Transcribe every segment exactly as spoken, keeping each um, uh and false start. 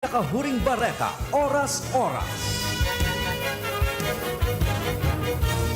Nakahuring bareta, oras-oras.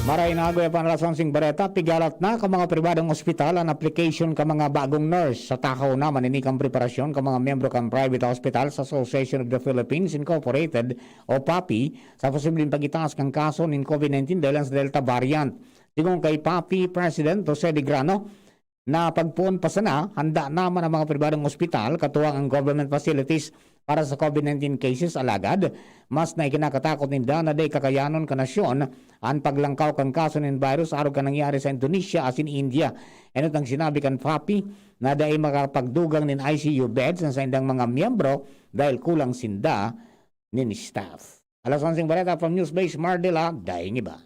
Maray na agoy apan alas onseng bareta, pigalat na kan mga pribadong ospital an application kan mga bagong nurse. Sa takaw naman ini kan preparasyon kan mga miyembro kan Private Hospitals Association of the Philippines Incorporated o papi sa posibleng pagitaas kan kaso nin COVID nineteen dahilan sa Delta variant. Sigon kay papi President Jose de Grano, na pagpoon pa sana, handa naman ang mga pribadong ospital, katuwang ang government facilities para sa COVID nineteen cases, alagad mas na ikinakatakot ninda na dai kakayanon kan nasyon an paglangkaw kan kaso nin virus arog kan nangyari sa Indonesia asin India. Enot ang sinabi kan papi na dai makapagdugang nin I C U beds an saindang mga miyembro dahil kulang sinda nin staff. Alas onseng bareta from Newsbase Mardila, daing iba.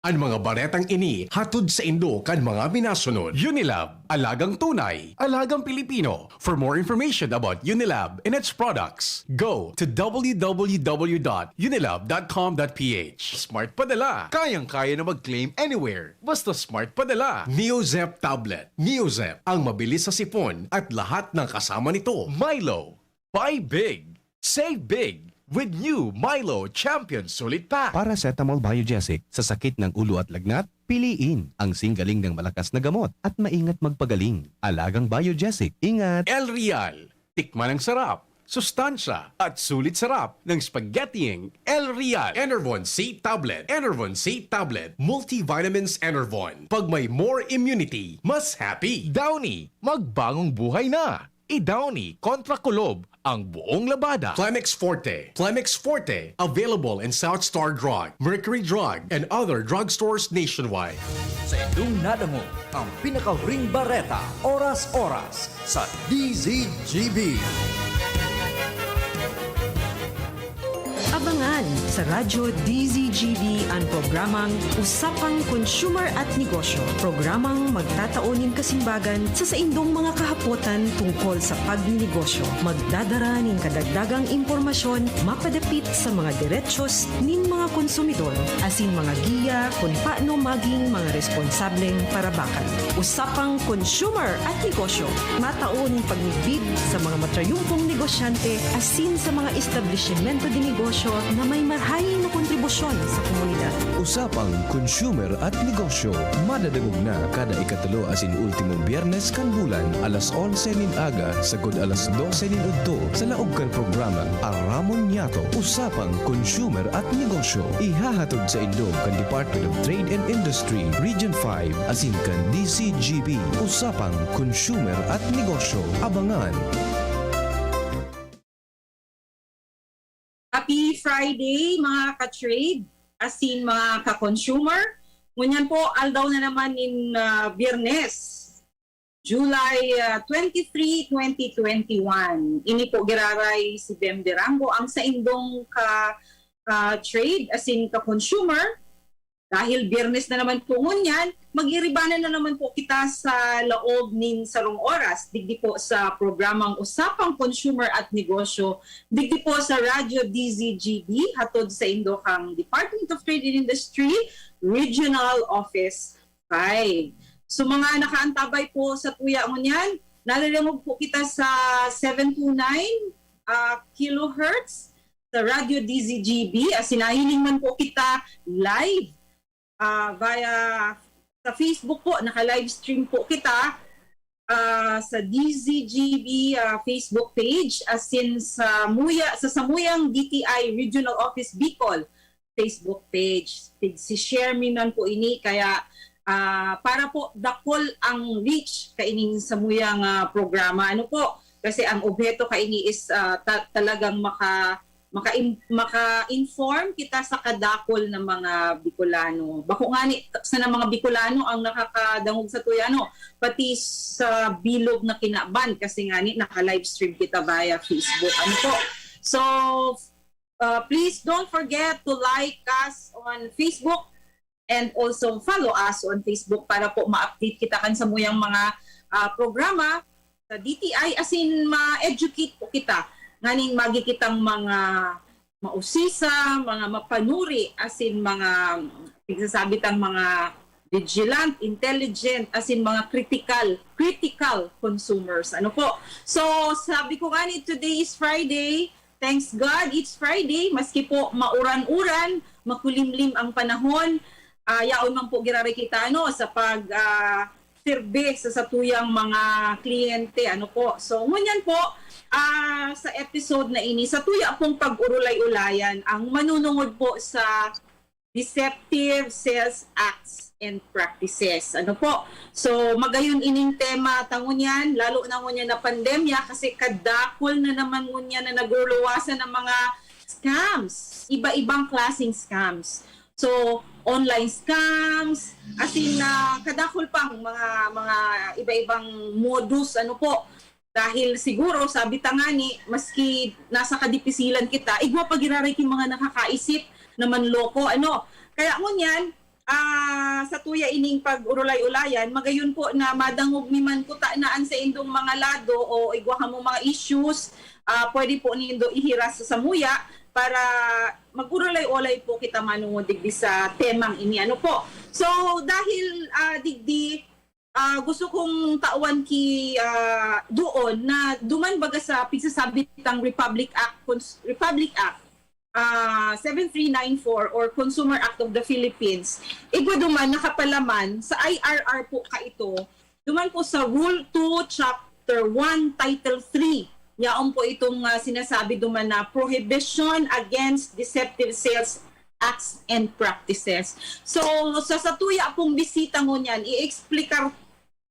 An mga baretang ini hatod saindo kan mga minasunod. Unilab, alagang tunay, alagang Pilipino. For more information about Unilab and its products, go to w w w dot unilab dot com dot p h. Smart Padala, kayang-kaya na mag-claim anywhere. Basta Smart Padala. NeoZep Tablet. NeoZep, ang mabilis sa sipon at lahat ng kasama nito. Milo, buy big, save big with new Milo Champion Sulit Pack. Paracetamol Biogesic, sa sakit ng ulo at lagnat, piliin ang singgaling ng malakas na gamot at maingat magpagaling. Alagang Biogesic, ingat! El Real, tikman ang sarap, sustansya, at sulit sarap ng spaghettiing El Real. Enervon C Tablet, Enervon C Tablet, Multivitamins Enervon. Pag may more immunity, mas happy. Downy, magbangong buhay na. I-Downy kontra kulob ang buong labada. Plemex Forte. Plemex Forte. Available in South Star Drug, Mercury Drug, and other drugstores nationwide. Sa indong nadangog ang pinakahuring bareta, oras-oras sa D Z G B. Abangan sa Radyo D Z G B an programang Usapang Consumer at Negosyo, programang magtatao nin kasimbagan sa saindong mga kahapotan tungkol sa pagninegosyo. Magdadara nin kadagdagang impormasyon mapadapit sa mga derechos nin mga konsumidor asin mga giya kun paano maging mga responsableng parabakan. Usapang Consumer at Negosyo, matao nin pagmidbid sa mga matrayumpong negosyante asin sa mga establisimento de negosyo na may marahay na kontribusyon sa komunidad. Usapang Consumer at Negosyo, madadangog na kada ikatulo asin ultimong Biyernes kan bulan, alas onse nin aga sagkod alas dose nin udto, sa laog kan programang Aramon Niyato, Usapang Consumer at Negosyo. Ihahatod saindo kan Department of Trade and Industry, Region five, asin kan D Z G B. Usapang Consumer at Negosyo. Abangan! Happy Friday, mga ka-trade, asin mga ka-consumer. Ngunyan po, aldaw na naman nin ah, Biyernes, July ah, twenty-three, twenty twenty-one. Ini po giraray si Bem Durango, ang saindong ka ah, trade asin ka-consumer. Dahil Biyernes na naman po ngunyan, mag-iribanan na naman po kita sa laog nin sarong oras, digdi po sa programang Usapang Consumer at Negosyo, digdi po sa Radyo D Z G B, hatod saindo kan Department of Trade and Industry, Regional Office five. So, mga nakaantabay po sa tuya ngunyan, nadadangog po kita sa seven two nine ah, kilohertz sa Radyo D Z G B, asin nahiling man po kita live ah, via sa Facebook po, naka-livestream po kita ah, sa D Z G B ah, Facebook page, asin sa Muya, sa Samuyang D T I Regional Office Bicol Facebook page. Tig-share mi man po ini, kaya ah, para po dakul ang reach kaining samuyang ah, programa. Ano po? Kasi ang obheto kaini is ah, ta- talagang maka maka maka-inform kita sa kadakul na mga Bicolano. Bako ngani sana mga Bicolano ang nakakadangog sa tuya, no? Pati sa bilog na kinaban, kasi ngani naka-livestream kita via Facebook. Ano po? So, uh, please don't forget to like us on Facebook and also follow us on Facebook para po ma-update kita kan samuyang mga ah, programa sa D T I, asin ma-educate po kita nganing magi kitang mga mausisa, mga mapanuri, asin mga nagsasabi tang mga vigilant, intelligent, asin mga critical, critical consumers. Ano po? So, sabi ko ngani, today is Friday, Thanks God, it's Friday. Maski po mauran-uran, makulimlim ang panahon, ah, yaon man po giraray kita, ano, sa pag, ah, sirbe sa satuyang mga kliyente, ano po. So, ngunyan po, ah, sa episode na ini, satuya pong pag-urulay-ulayan ang manunungod po sa deceptive sales acts and practices. Ano po? So, magayon ining tema ta ngunyan, lalo na ngunyan na pandemya, kasi kadakol na naman ngunyan na nagluwasan ng mga scams, iba-ibang klaseng scams. So, online scams, as in, ah, kadakol pang mga, mga iba-ibang modus, ano po. Dahil siguro, sabi ta ngani, maski nasa kadipisilan kita, igwa pa giraray ki mga nakakaisip na manloko, ano. Kaya ngunyan, ah, satuya ining pag-urulay-ulayan, magayon po na madangog mi man kuta na an saindong mga lado o igwa kamo mga issues, ah, pwede po nindo ihiras sa samuya para mag-urulay-ulay po kita manungod digdi sa temang ini. Ano po? So, dahil, ah, digdi, ah, gusto kong tawan ki, ah, doon na duman baga sa pigsasabi tang Republic Act, Cons-, Republic Act, ah, seven three nine four or Consumer Act of the Philippines. Igwa duman nakapalaman sa I R R po ka ito, duman po sa Rule two, Chapter one, Title three. Yaon po itong, ah, sinasabi duman na prohibition against deceptive sales acts and practices. So, sa satuya pong bisita ngunyan, i-explicar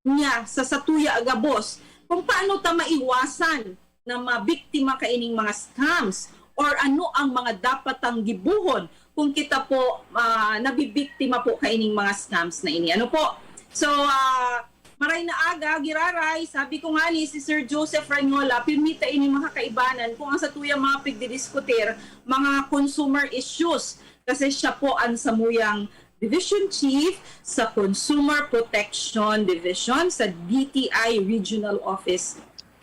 niya sa satuya gabos kung paano ta maiwasan na mabiktima kaining mga scams or ano ang mga dapat tang gibohon kung kita po, ah, nabibiktima po kaining mga scams na ini. Ano po? So, ah, maray na aga, giraray, sabi ko nga ni si Sir Joseph Ranyola, pirmi ta ini mga kakaibanan kung ang satuyang mga pigdidiskutir, mga consumer issues. Kasi siya po ang samuyang Division Chief sa Consumer Protection Division sa D T I Regional Office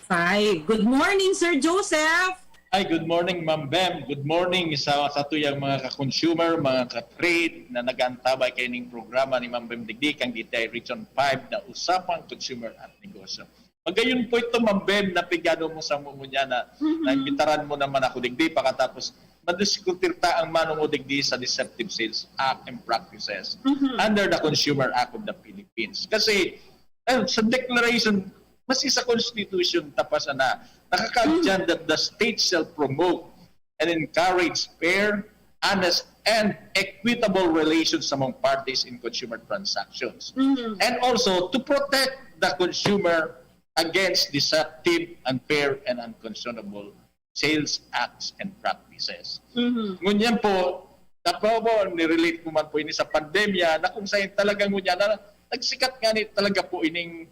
five. Good morning, Sir Joseph! Ay, good morning, Ma'am Bem. Good morning sa satuyang mga ka-consumer, mga ka-trade na nag-aantabay kaining programa ni Ma'am Bem digdi kang D T I Region five na Usapang Consumer at Negosyo. Magayon po ito, Ma'am Bem, na pigano mo sa mumo niya na Mhm. naimbitaran mo naman ako digdi, pakatapos madiskutir ta ang manungo digdi sa Deceptive Sales Act and Practices Mhm. under the Consumer Act of the Philippines. Kasi eh, sa declaration, mas sa constitution ta pa sana, nakakaagyan that the state shall promote and encourage fair, honest, and equitable relations among parties in consumer transactions. Mhm. And also to protect the consumer against deceptive, unfair, and unconscionable sales acts and practices. Mhm. Ngunyan po, tapo po, nirelate ko man po ini sa pandemya na kung saan talaga ngunyan na nagsikat nga ni talaga po ining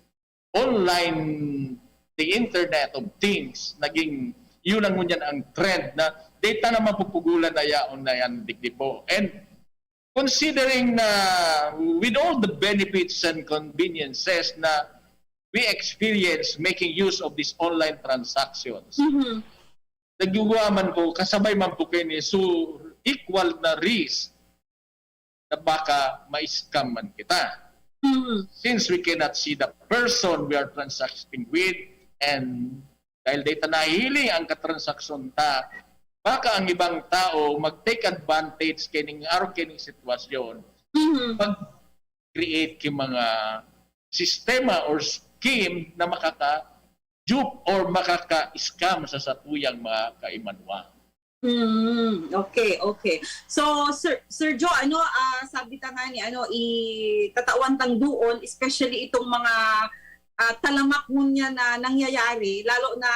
online, the Internet of Things, naging yun ang ngunyan ang trend na data na mapupugulan na yaon na yan, digdi po. And considering na with all the benefits and conveniences na we experience making use of these online transactions, Mhm. nagugwa man ko, kasabay man po kayo ni, so equal na risk na baka ma-scam man kita. Mhm. Since we cannot see the person we are transacting with, and dahil data nahihiling ang katransaksyon ta, baka ang ibang tao mag-take advantage kining araw kining sitwasyon, Mhm. mag-create ki mga sistema or scheme na makaka-dupe or makaka-scam sa satuyang mga kaimanuan. Mm, okay, okay. So, Sir, Sir Joe, ano, ah, sabi ta nga ni, ano, itatawan tang doon, especially itong mga ah, talamak ngunyan na nangyayari, lalo na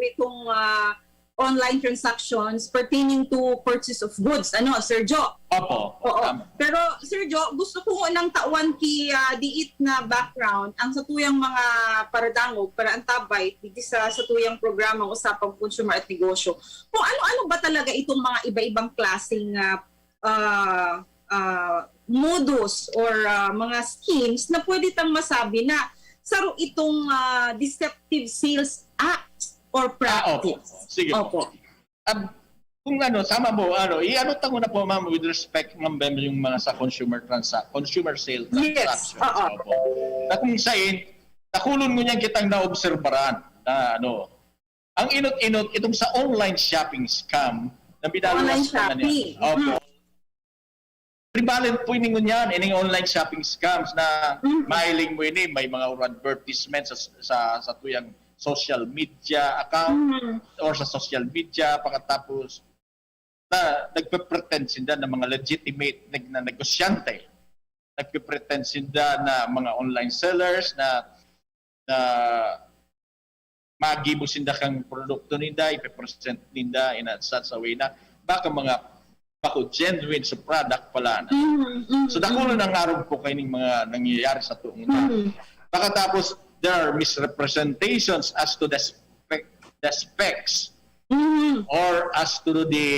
itong ah, online transactions pertaining to purchase of goods, ano, Sir Joe? Opo, Oo. Tama. Pero, Sir Joe, gusto ko nang tawan ki ah, diit na background ang satuyang mga paradangog, paraantabay, digdi sa satuyang programa Usapang Consumer at Negosyo. Kung ano-ano ba talaga itong mga iba-ibang klaseng ah, ah, ah, modus or ah, mga schemes na pwede tang masabi na saro itong ah, deceptive sales act or Ah, opo. practice. Sige po. Opo. Ab, kung ano, sama po, ano, i-ano tango na po, ma'am, with respect, ma'am, Bem, yung mga sa consumer transa consumer sale Yes, transactions. oo. Opo. Na kung sain, nakulon mo niyan kitang naobserbaran na ano, Ang inot-inot, itong sa online shopping scam, na binaluwas Online naman yan. shopping. Opo. Prevalent po ini ngunyan, ining online shopping scams na Mm. mahiling mo ini, may mga advertisement sa, sa, sa tuyang social media account Mm. or sa social media, pagkatapos na nagpe-pretend sinda na mga legitimate nag-, na negosyante. Nagpe-pretend sinda na mga online sellers na, na magibo sinda kang produkto ninda, ipe-present ninda in a such a way na baka mga bako genuine sa product pala na. Mhm, mhm, So, dakul mhm. nang arog po kaining mga nangyayari sa tuong na. Mhm. Pagkatapos, there are misrepresentations as to the, spec, the specs Mhm. or as to the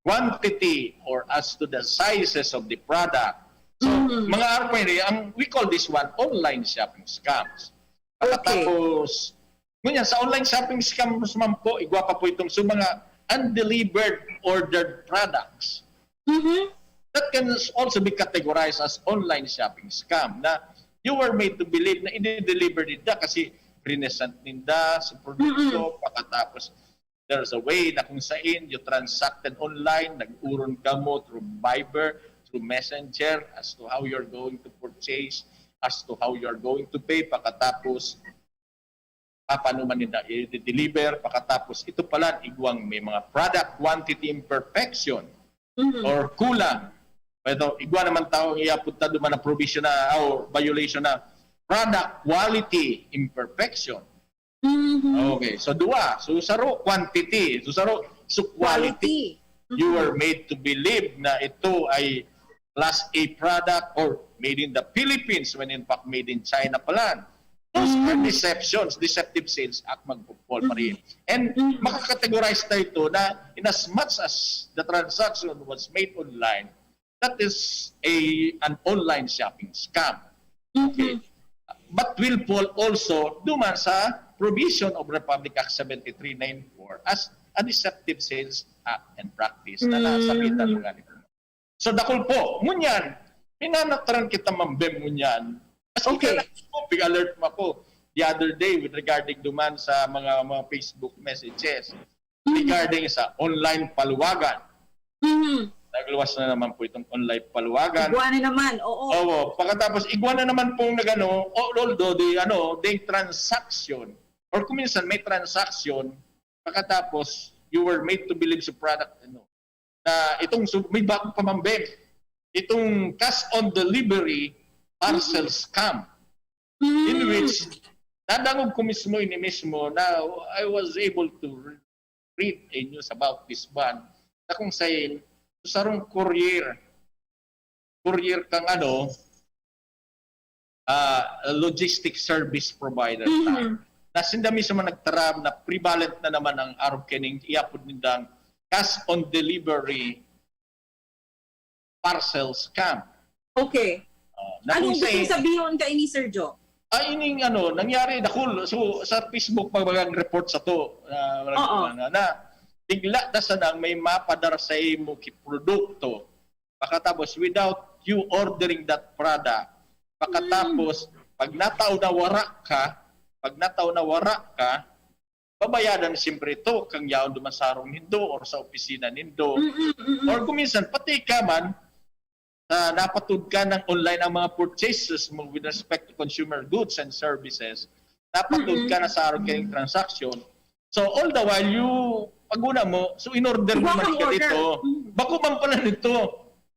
quantity or as to the sizes of the product. So, Mhm. mga arog pa ini, ang, we call this one online shopping scams. Okay. Pagkatapos, ngunyan, sa online shopping scams man po, igwa pa po itong sa mga undelivered ordered products. Mhm. That can also be categorized as online shopping scam na you were made to believe na i-deliver ninda kasi rinesent ninda sa produkto, pagkatapos there's a way na kung sain you transacted online, nag-uron kamo through Viber, through Messenger, as to how you're going to purchase, as to how you're going to pay, pagkatapos paano man ninda i-deliver, pagkatapos ito pala, igwang may mga product quantity imperfection Mhm. or kulang. Pero igwa naman tao, iapod ta duman na provision na, or violation na product quality imperfection. Mhm. Okay, so duwa. So saro, quantity. So saro, so quality. Quality. You Mhm. were made to believe na ito ay class A product or made in the Philippines when in fact made in China pala. Those are Mhm. deceptions, deceptive sales act, magpo-fall pa rin. And Mhm. makacategorize tayo ito na in as much as the transaction was made online, that is a an online shopping scam. Okay. Mhm. But will fall also duman sa provision of Republic Act seventy-three ninety-four as a deceptive sales act and practice na Mm. nasabitan mo nga nito. So, dakul po. Ngunyan, minanataran kita, Ma'am Bem, ngunyan. Kasi Okay. kaya ako, pig-alert mo ako the other day with regarding duman sa mga, mga Facebook messages. Mhm. Regarding sa online paluwagan. Mhm. Nagluwas na naman po itong online paluwagan. Igwa na naman, oo. Oo. Pagkatapos, igwa na naman pong nagano, although the, ano, the transaction, or kung minsan may transaction, pagkatapos, you were made to believe sa product, ano, na itong, so, may bago pa, Ma'am Bem, itong cash on delivery parcel scam. In Mm. which, nadangog ko mismo, ini mismo, na I was able to re- read a news about this one, na kung sain, sarong courier, courier kang ano, ah, logistic service provider ta. Mhm. Na sinda mismo nagtaram na prevalent na naman ang arog kining iapod nindang cash on delivery parcel scam. Okay. Oh, na Anong kung gusto sain, sabihon ka ini, Sir Joe? Ay, ining ano, nangyari, dakul. So, sa Facebook, pag bagang report sa to, ah, Oo. na, na, bigla na sanang may mapadara sa imo ki produkto. Pagkatapos, without you ordering that product, pagkatapos, pag natao na wara ka, pag natao na wara ka, babayadan siyempre ito, kang yaon duman sa harong nindo or sa opisina nindo. Mm-mm, mm-mm. Or kung minsan, pati ka man, na napatod ka ng online ang mga purchases mo with respect to consumer goods and services, napatod Mm-mm. ka na sa harong kayong transaction. So, all the while, you, pag una mo, so in-order mo Igwa man kang ka order. dito, Mm. bako man pala nito.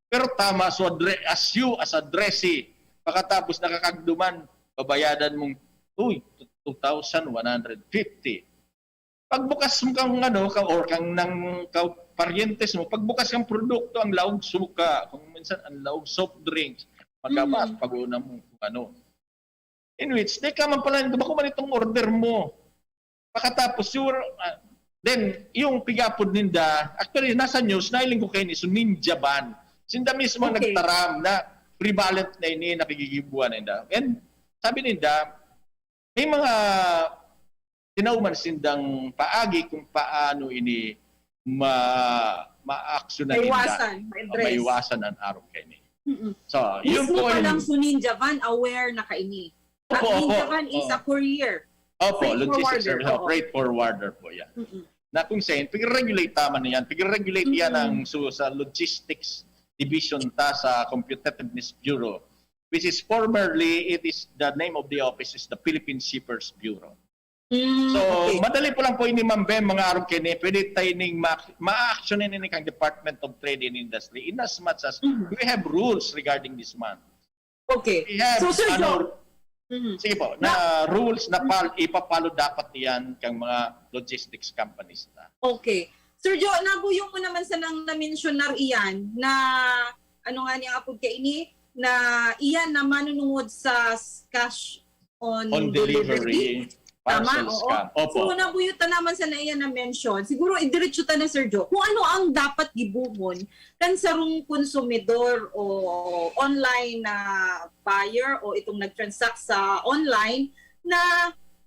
Pero tama, so addre- as you, as addressee, pagkatapos nakakagduman, babayadan mong, uy, two thousand one hundred fifty. Pagbukas mo kang ano, ka, or kang nang ka, paryentes mo, pagbukas kang produkto, ang laog suka, kung minsan ang laog soft drinks, magabat, Mm. pag-una mo kung ano. In which, teka man pala, bako man itong order mo. Pagkatapos, your, ah, then, yung pigapod ninda, actually, nasa news, nailing ko kayo ni, so ninja van. Sinda mismo ang Okay. nagtaram na prevalent na ini, nakikigibuan ninda. And sabi ninda, may mga tinauman sindang paagi kung paano ini ma maaksyonan ninda. Maiwasan, ma-address. Maiwasan ang arog kaini. Mm-mm. So, yun Mismo po pa yung lang, so ninja van, aware na kaini. At Opo, opo, ninja van is opo. A courier. Opo, Freight logistic forwarder, service, oh, oo. freight forwarder po yan. Mm-mm. Na kung saan, pag-regulate naman yan, pag-regulate yan Mm-mm. ng su- sa logistics division ta sa Competitiveness Bureau, which is formerly, it is the name of the office is the Philippine Shippers Bureau. Mm, So, okay. Madali po lang po ini, Ma'am Bem, mga arog kini, pwede tayo ning ma- ma-action ini kang Department of Trade and Industry in as much as Mhm. we have rules regarding this one. Okay. We have, So, Sir ano, Joe, mhm. Sige po, na rules na pal, ipapalo dapat yan kang mga logistics companies na. Okay. Sir Joe, nabuyo mo naman sa nang na-mentionar iyan na, ano nga niyang apod kaini, na iyan na manunungod sa s- cash on, On delivery. delivery, Tama, parcel oo. scam. Opo. So, nabuyo ta naman sa na iyan na mention. Siguro, idiretso ta na, Sir Joe. Kung ano ang dapat gibohon kan sarong konsumidor o online na buyer o itong nag-transact sa online na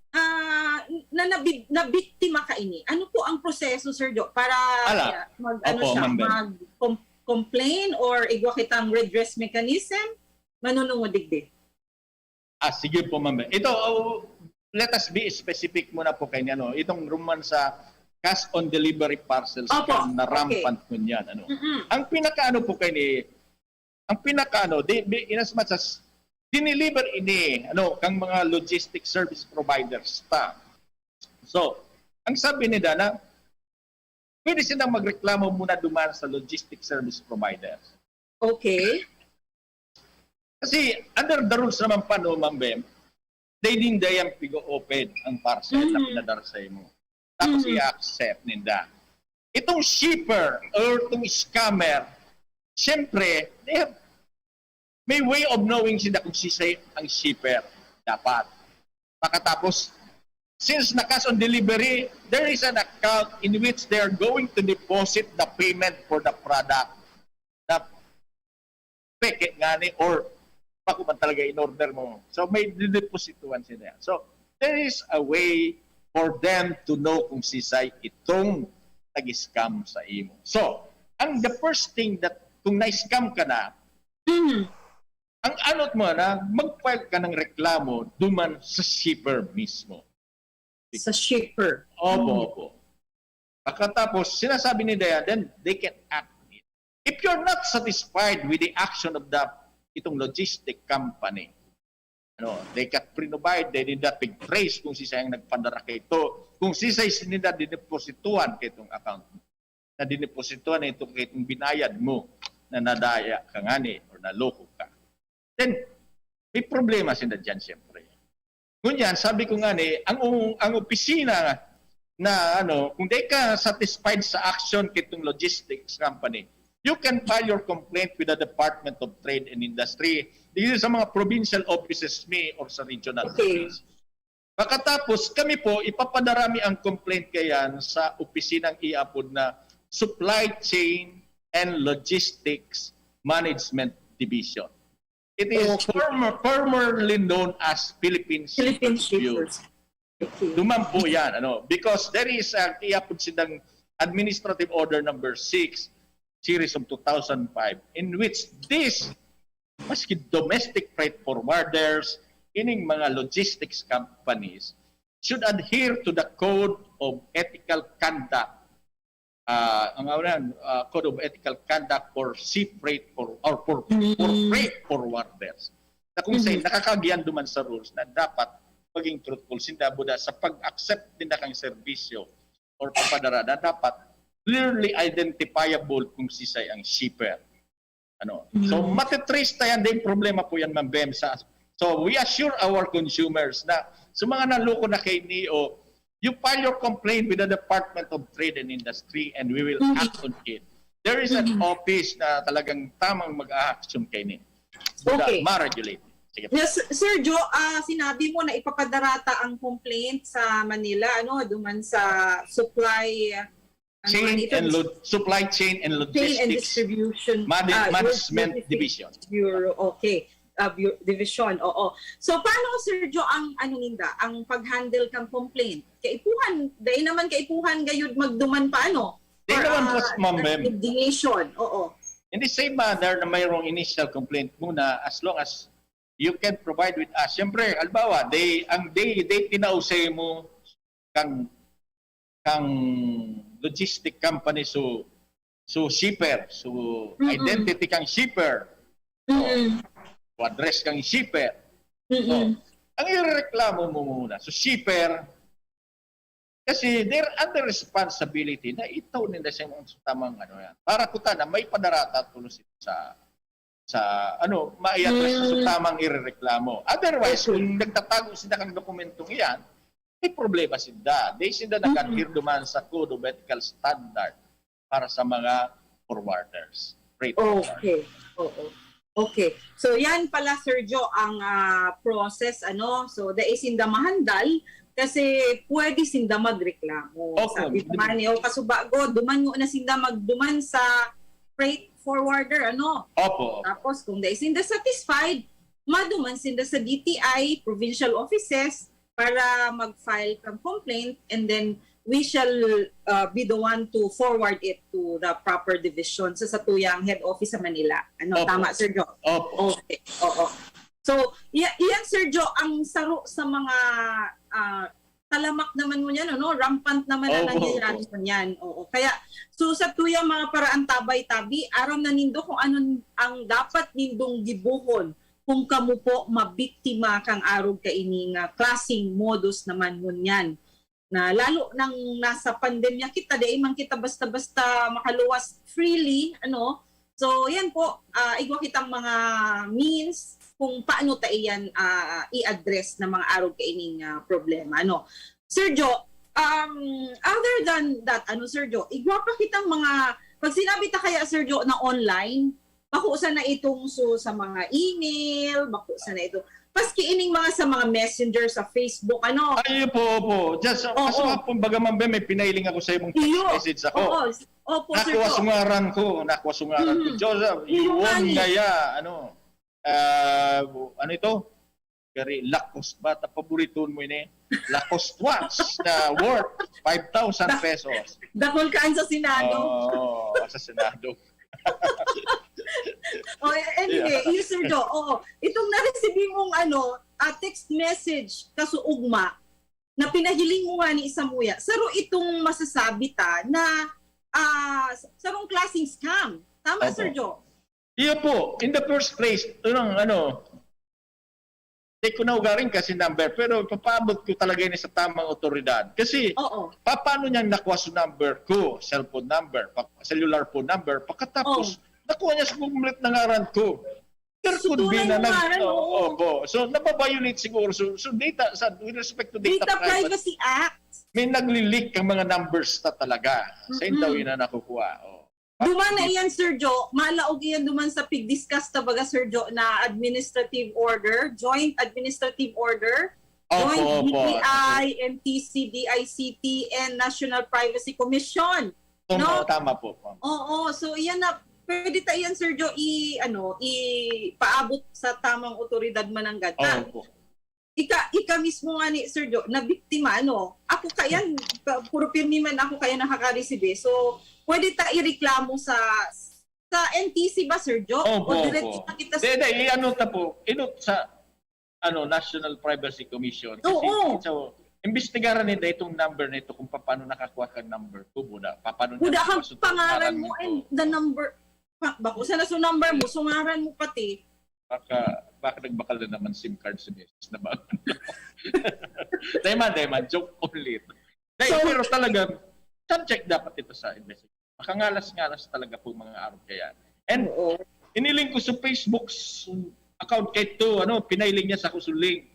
ah, na nabi- nabiktima kaini. Ano po ang proseso, Sir Joe, para Ala. ah, mag ano Opo, siya, Ma'am Bem. mag com- complain or igwa kitang redress mechanism? Manunungod digdi. Ah, sige po, Ma'am Bem. Ito, oh, let us be specific muna po kay ano. Itong ruman sa cash on delivery parcels Opo, na okay. rampant po niyan, ano. Mm-mm. Ang pinakaano po kay ni, ang pinakaano, di, di, in as much as dineliver ini, ano, kang mga logistic service providers ta. So, ang sabi ni Dana, pwede silang magreklamo muna duman sa logistic service providers. Okay. Kasi under the rules naman pa, no, Ma'am Bem, they din dayang pigo-open ang parcel na Mhm. pinadara sa imo. Tapos Mhm. i-accept ninda. Itong shipper or itong scammer, siyempre, they have, may way of knowing sila kung sisay ang shipper. Dapat. Pagkatapos, since na cash on delivery, there is an account in which they are going to deposit the payment for the product. Na peke ngani or bako man talaga in order mo. So may dideposituhan sila. So there is a way for them to know kung sisay itong nag-scam sa imo. So, ang the first thing that kung na-scam ka na, Mhm. ang anot mo na, mag-file ka ng reklamo duman sa shipper mismo. Sa shipper. Opo, Mhm. opo. Pagkatapos, sinasabi ni Dayan, then they can act on it. If you're not satisfied with the action of the itong logistic company, ano, they can provide, they need that trace kung sisay ang nagpadara kay ito, kung sisay sinida dineposituhan kay itong account, na dineposituhan na ito kay itong binayad mo na nadaya ka ngani or naloko ka. Then, may problema sinda dyan, siyempre. Ngunyan, sabi ko nga ni, ang, ang opisina na, ano, kung di ka satisfied sa action kitong logistics company, you can file your complaint with the Department of Trade and Industry, dito sa mga provincial offices mi or sa regional Okay. office. Pagkatapos, kami po, ipapadara mi ang complaint kayan sa opisinang iapod na Supply Chain and Logistics Management Division. It is Okay. former, formerly known as Philippine Philippine Shippers Bureau. Shippers. Okay. Duman po yan, ano, because there is a, iapod silang Administrative Order number six, series of two thousand five, in which this, maski domestic freight forwarders, ining mga logistics companies, should adhere to the Code of Ethical Conduct, ah, ang ano yan, ah, Code of Ethical Conduct for Sea Freight for, or for, for Mm. Freight Forwarders. Na kung saan Mhm. nakakagiyan duman sa rules na dapat maging truthful sinda buda sa pag-accept nila kang serbisyo or papadara na dapat clearly identifiable kung sisay ang shipper. Ano? So, Mhm. matitrace ta yan. Din problema po yan, Ma'am Bem. Sa, so, we assure our consumers na sa mga naloko na kay Neo, you file your complaint with the Department of Trade and Industry and we will Mhm. act on it. There is an Mhm. office na talagang tamang mag-action kay Neo. Okay. Ma-regulate. Sige. Yes, Sir Joe, ah, sinabi mo na ipapadarata ang complaint sa Manila, ano, duman sa supply, ano Chain nga ito? and lo- supply chain and Chain and logistics distribution. Mani- ah, management logistics division. Bureau, okay. Ah, bu- division, oo. So, paano, Sir Joe, ang ano ninda, ang pag-handle kang complaint? Kaipuhan, dahil naman kaipuhan gayud magduman pa, ano? Di Or, naman po, ah, Ma'am Bem. Litigation, oo. In the same manner na mayroong initial complaint muna, as long as you can provide with us. Siyempre, halimbawa, they, ang they, they tinao sa mo kang, kang logistic company, so, so shipper, so Mm-mm. identity kang shipper, Mm-mm. so address kang shipper. So, Mm-mm. ang irereklamo mo muna, so shipper, kasi they're under responsibility na ito nila sa mga tamang ano yan. Para kuta na may padarata tulos ito sa sa ano, mai-address sa Mm. tamang irereklamo. Otherwise, Okay. kung nagtatago sila kang dokumentong iyan, may problema sinda. They sinda Mm. nag-adhere duman sa Code of Ethical Standard para sa mga forwarders. Freight forwarders. Okay. Oo. Okay. So yan pala, Sir Joe, ang ah, process, ano. So dai sinda mahandal kasi pwede sinda magreklamo. Okay. Sabi ko nga ni, o kasubago, duman mo na sinda magduman sa freight forwarder, ano. Opo. Tapos kung dai sinda satisfied, maduman sinda sa D T I, provincial offices, para mag-file kang complaint, and then we shall uh, be the one to forward it to the proper division sa satuyang head office sa Manila. Ano, Opo. Tama, Sir Joe? Opo. Okay, oo. So, iya- iyan, Sir Joe, ang saro sa mga ah, talamak naman mo niyan, ano? Rampant naman ang Opo, nangyayari mo niyan. Oo. Kaya, so sa tuyang mga paraan tabay-tabi, aram na nindo kung anong ang dapat nindong gibuhon kung kamo po mabiktima kang arog kaini nga klaseng modus naman ngunyan. Na lalo nang nasa pandemya kita, dai man kita basta-basta makaluwas freely, ano? So, yan po, ah, igwa kitang mga means kung paano ta iyan ah, i-address na mga arog kaining ah, problema, ano? Sir Joe, um, other than that, ano, Sir Joe, igwa pa kitang mga, pag sinabi ta kaya, Sir Joe, na online, bako sana itong so, sa mga email, bako sana ito. Paski ining mga sa mga messenger sa Facebook, ano? Ay, po, po. Just, Oo. Kasi nga po, baga man ba, may pinailing ako sa imong text Iyo. message ako. Oo. Opo, Sir Nakuha sa Joe. ngaran ko, nakuha sa ngaran ko. Mhm. Joseph, Iyo yuon nga ni. Ngaya, ano, ah, ano ito? Gari, Lacoste ba? Ta paborito mo ini? Lacoste watch na worth five thousand pesos. Dakul kaan sa Senado. Oo, sa Senado. Oh, anyway, Yeah. Yes, Sir Joe. Oo. Itong na-receive mong ano, ah, text message kasuugma na pinahiling mo nga ni Isamuya, saro itong masasabi ta na ah, sarong klaseng scam. Tama, Opo. Sir Joe? Iyo po, in the first place, unang ano, di ko na ugaring kasi number, pero ipapaabot ko talaga ini sa tamang otoridad. Kasi, Oo. paano niya nakuha sa number ko, cellphone number, pa, cellular phone number, pagkatapos, Oh. nakuha niya sa complete na ngaran ko. There So, could be tunay na na nag- ngaran, Oo, oo. opo. So, nababiolate siguro. So, so data, sa, with respect to data, Data privacy, Privacy Act. may naglilik ang mga numbers na talaga. Sa Mm-mm. daw yun na nakukuha. Oh. Duman na iyan, Sir Joe. Malaog iyan duman sa pig-discuss ta baga, Sir Joe, na administrative order, joint administrative order, Opo, joint opo. D T I, N T C, D I C T, and National Privacy Commission. Tama, No? Tama po. Oo, so iyan na, pwede ta iyan, Sir Joe, i, ano, ipaabot sa tamang otoridad mananggad. Ta, Opo. ika, ika mismo nga ni Sir Joe, na biktima, ano? Ako kayan, pa- puro pirmi man ako kaya nakakaresibe. So, pwede ta ireklamo sa sa N T C ba, Sir Joe? Opo, O diretso opo. na kita sa... Hindi, hindi, i-ano ta po, inot sa ano, National Privacy Commission. Kasi Oo. So, imbestigaran nila itong number na ito kung paano nakakuha ka number ko, buda. Paano niya Buda kang mapasok ang pangaran ngaran mo nito? And the number, pa, bako sana sa number mo, so ngaran mo pati. Baka, baka nagbakal na naman SIM card si misis na ba? Dahil man, dahil man, joke only. Dahil, So- pero talaga, subject dapat ito sa investigation. Makangalas-ngalas talaga po mga arog kaya. And Oo. iniling ko sa Facebook s- account kay to, ano, pinailing niya sa kusuling.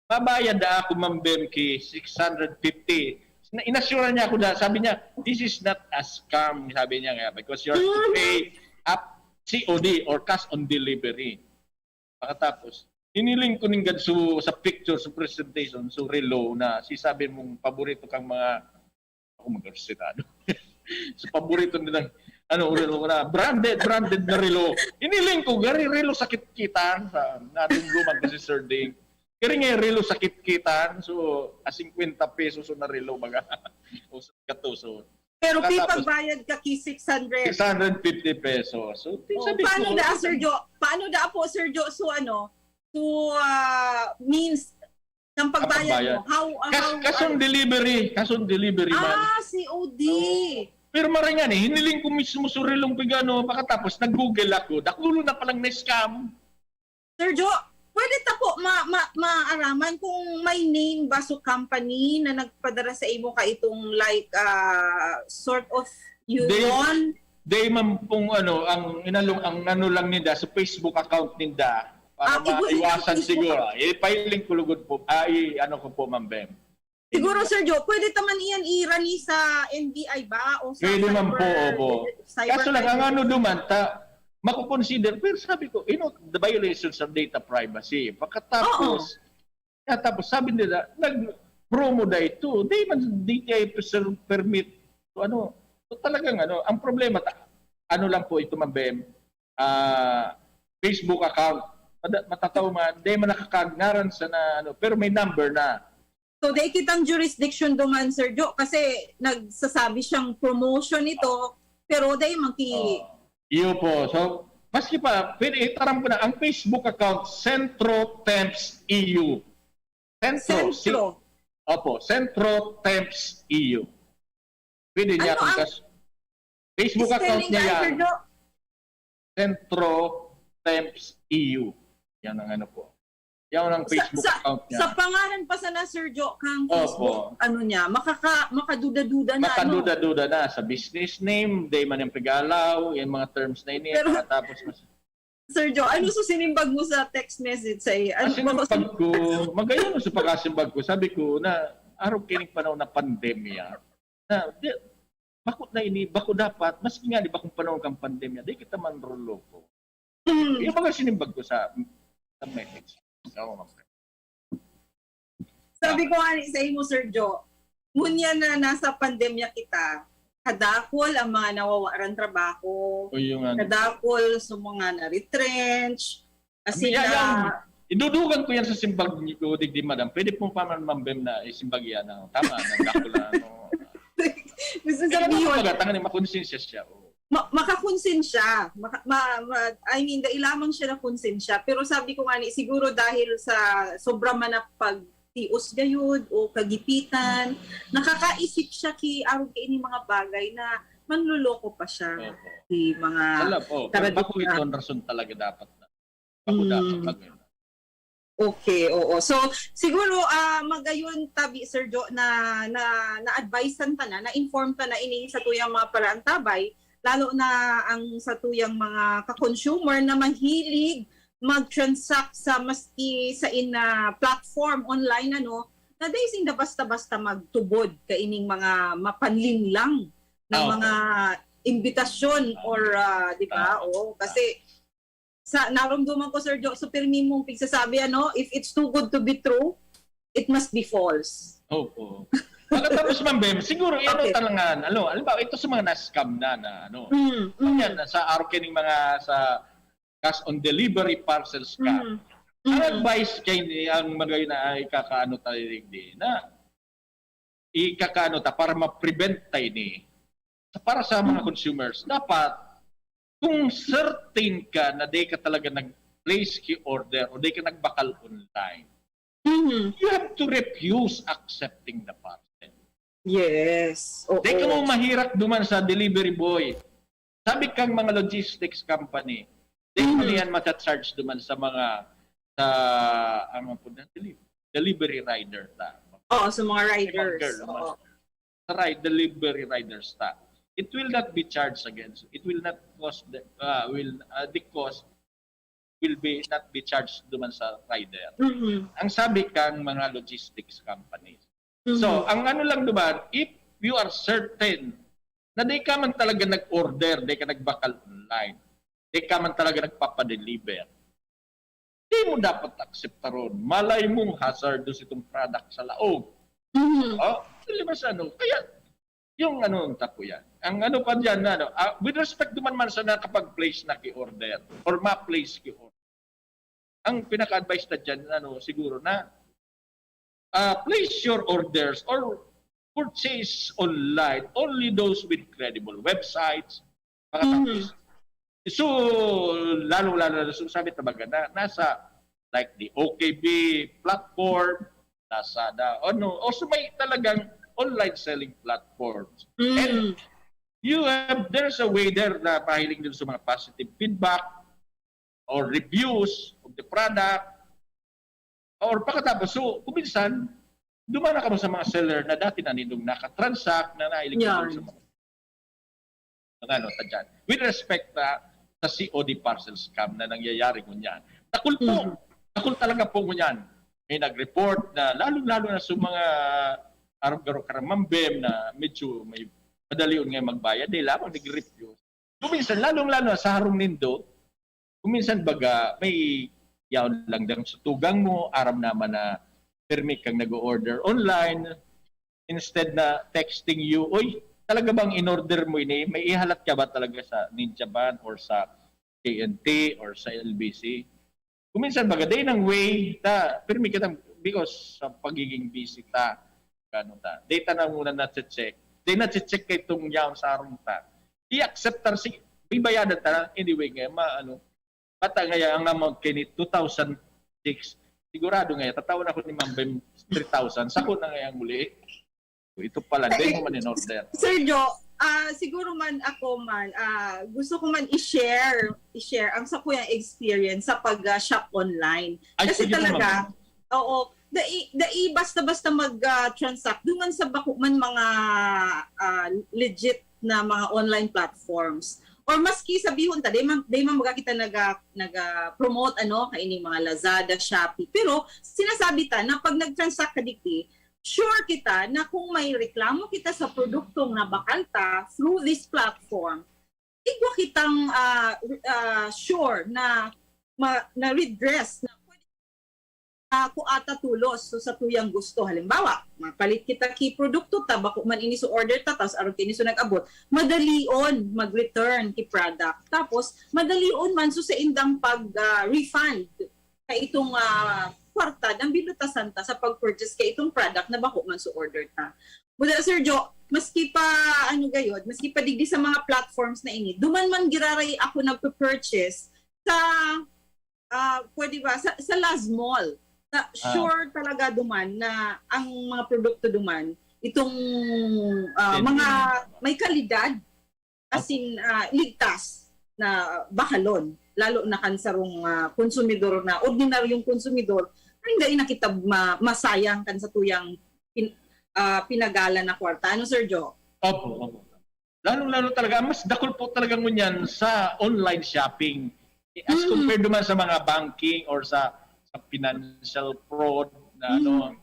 Mabayad na ako, Ma'am Bem, ki six hundred fifty. Na, inassure niya ako na, sabi niya, "This is not a scam," sabi niya nga, "because you have to Mm. pay up C O D or cash on delivery." Pagkatapos, hiniling ko ning ganso sa picture, sa presentation, so relo na sisabi mong paborito kang mga, ako mag-, Senado. Sa paborito nilang, ano, relo na, branded, branded na relo. Hiniling ko, gari relo sa kitkitan, sa natin roman kasi Sir Ding. Gari nga relo sa kitkitan, so, a cincuenta pesos na relo, baga. O sa katuso. Pero Pagkatapos- pipagbayad ka ki six hundred. Six hundred fifty pesos. So, Oh, sabi paano ko, da, Sir Joe? Paano da po, Sir Joe? So ano, to ah, means ng Ang pagbayad pagbayad. mo? How, ah, Cash, how cash on delivery. Cash on delivery man. Ah, C O D. Pero maray nga ni, hiniling ko mismo surilong pigano, pagkatapos nag-google ako, dakulo na palang na-scam. Sir Jo, pwede ta po ma, ma, maaraman kung may name ba so company na nagpadara sa imo ka itong like ah, sort of union? Day man pong ano, ang inalong, ang ano lang ninda sa Facebook account ninda para Ah, ibo- maiwasan ibo- siguro. Ipa-link ko lugod po. Ah, i-, ano ko po, Ma'am Bem. Siguro, Sir Jo, pwede ta man iyan irani sa N B I ba? O sa Pwede man po, cyber- opo. cyber Kaso lang, ang crime. Ano duman, ta, makukonsider, pero sabi ko, you know, the violations of data privacy. Pagkatapos, tapos sabi nila, nag-promo da ito. Di man, D T I per-, permit. So, ano, so talagang ano, ang problema, ta, ano lang po ito, Ma'am Bem, ah, Facebook account. Mada- Matataw man, di man nakakagnaran sa na, ano, pero may number na. So, dai kitang jurisdiction duman, Sir Jo, kasi nagsasabi siyang promotion ito, pero dai man ki... Oh, iyo po. So, maski pa, pwede itaram ko na ang Facebook account, Centro Temps E U. Centro. Centro. Si, opo, Centro Temps E U. Pwede niya Ano kung ang kas- Facebook account Spelling niya ka, yan. Sir Jo? Centro Temps E U. Yan ang ano po. Yan ang Sa, Facebook sa, account niya. sa pangalan pa sana, Sir Jo, kang Opo. Facebook, ano niya, makaka, makaduda-duda na, ano? Makaduda-duda na sa business name, di man yung pigalaw, yung mga terms na ini, Pero- tapos mas, Sir Jo, ano so sinimbag mo sa text message sa iya? Ano Kasi nung pag ko, magayon sa pagkasimbag ko, sabi ko na, araw kining panahon na pandemya, na, di, bako na ini, bako dapat, maski nga di bakong panahon kang pandemya, di kita manroloko. Hmm. Yung mga sinimbag ko sa, sa message. Oo, ma'am. Sabi ko nga ni sa imo, Sir Jo, ngunyan na nasa pandemya kita, kadakol ang mga nawawaran trabaho, O yung ano. kadakol sa mga na-retrench, as in Yan, na, yan. Idudugang ko yan sa simbag ni ko, digdi madam. Pwede pong paman mambem na isimbag yan. Ano? Tama, nagdakol na. Ano. gusto Pero sabihin, mga baga, tangan, makonsensya siya. Oh. ma- makakonsensya. Maka, ma, ma, I mean, dai lamang siya na konsensya. Pero sabi ko nga ni, siguro dahil sa sobra man na pagtios gayud o kagipitan, nakakaisip siya ki arog kaini mga bagay na manloloko pa siya. Opo. Ki mga Alam po, Karagit bako na. Ito ang rason talaga dapat na. Bako Mm. dapat mag- Okay, oo. So, siguro ah magayon tabi, Sir Jo, na na na-advisean ta na, na-inform ta na ini sa tuyang mga paraantabay, lalo na ang sa tuyang mga ka-consumer na mahilig mag-transact sa maski sa in ah, platform online, ano, na dai sinda basta-basta magtubod kaining mga mapanlinlang na Ah, opo. mga imbitasyon or ah, di ba? Ah. Oo, kasi sa narumduman ko, Sir Jo, so pirmi mong pigsasabi, ano, if it's too good to be true, it must be false. Opo. Pagkatapos, Ma'am Bem, siguro, ano Okay. talaga, ano, alam ba, ito sa mga na-scam na, na, ano, Mm, mm, yan, sa araw kining mga sa cash on delivery parcels ka. mm, Ang mm. advice kay ni, ang magay na ay kakaano tayo digdi, na ikakaano ta para ma-prevent tayo ni, sa, para sa mga Mm. consumers, dapat kung certain ka na di ka talaga nag-place ki order o di ka nagbakal online, Mhm. you have to refuse accepting the parcel. Yes. Oo. Di ka mo mahirak duman sa delivery boy. Sabi kang mga logistics company, di Mhm. mo yan mata-charge duman sa mga, sa, ang mga food na delivery, delivery rider ta. Oo, sa mga riders. Girl, Oo. Sa ride, delivery riders ta. It will not be charged against, it will not cost, the, uh, will, uh, the cost will be not be charged duman sa rider. Mhm. Ang sabi kang mga logistics companies. Mhm. So, ang ano lang duman, if you are certain na di ka man talaga nag-order, di ka nagbakal online, di ka man talaga nagpapadeliver, di mo dapat akseptaron. Malay mong hazardous itong product sa laog. Mhm. Oh, dili ba sa ano? Kaya, yung ano, ang tapo yan. Ang ano pa dyan, na, ano, ah, with respect naman man sa nakapag-place na ki-order or ma-place ki-order, ang pinaka-advice na dyan, ano, siguro na, ah, place your orders or purchase online only those with credible websites. Makatapos. So, lalo-lalo na so, sabi talaga na nasa like the O K B platform, Lazada, ano, also may talagang online selling platforms. And Mm. you have, there's a way there na mahiling din sa mga positive feedback or reviews of the product. Or pagkatapos, so, kung minsan, dumana ka mo sa mga seller na dati na nindong nakatransact na nahiling Yan. Sa mga ano, ta dyan. With respect na sa C O D parcel scam na nangyayari ngunyan. Takul po, Mhm. takul talaga po ngunyan. May nag-report na, lalo-lalo na sa mga arog-arog karamambem na medyo may madalion nga magbayad, dahil lamang nag-refuse. Kung minsan, lalong-lalo na sa harong nindo, kung minsan baga, may yaon lang dang sutugang mo, aram naman na permi kang nag-order online, instead na texting you, "Uy, talaga bang in-order mo ini? May ihalat ka ba talaga sa Ninja Van or sa K N T or sa L B C?" Kung minsan baga, day nang way ta, permi kita because sa pagiging busy ta, ano ta, day ta na muna na-check. Day na-check kay itong yaon sa harong ta. I-accept ta, sige, bibayadan ta na. Anyway, nga, ma, ano, bata nga ang amount kay ni two thousand six, sigurado nga, tatawan ako ni Ma'am Bem three thousand, sako na nga muli. Ito pala, day mo man in order. Sir Jo, ah, siguro man ako man, ah, gusto ko man i-share, i-share ang sa kuyang experience sa pag-shop online. Ay, Kasi sige po, talaga, ma'am. Oo, dai, dai basta-basta mag-transact. Doon man sa bako man mga ah, legit na mga online platforms. Or maski sabihon ta, di man, di man baga kita naga, naga-promote ano, kaini mga Lazada, Shopee. Pero sinasabi ta na pag nag-transact ka digdi, sure kita na kung may reklamo kita sa produktong nabakal ta through this platform, igwa kitang ah, ah, sure na ma, na redress na pwede ah, kung ata tulos so sa tuyang gusto. Halimbawa, mapalit kita ki produkto ta, bako man ini so order ta, tapos arog ini so nag-abot, madalion mag-return ki product. Tapos, madalion man so sa indang pag-refund ka itong ah, kwarta na binutasan ta sa pag-purchase ka itong product na bako man so order ta. Buda, Sir Jo, maski pa ano gayod, maski pa digdi sa mga platforms na ini, duman man giraray ako nagpe-purchase sa ah, pwede ba, sa, sa Laz Mall, na sure talaga duman na ang mga produkto duman, itong ah, Genuine. Mga may kalidad, as in, ah, ligtas na bahalon, lalo na kan sarong ah, konsumidor na, ordinaryong konsumidor, ay hindi na kita ma, masayang kan sa tuyang pin, ah, pinagala na kwarta. Ano, Sir Jo? Opo, opo. Lalo-lalo talaga, mas dakul po talaga ngunyan sa online shopping. As Mm. compared naman sa mga banking or sa, sa financial fraud na ano, Mm.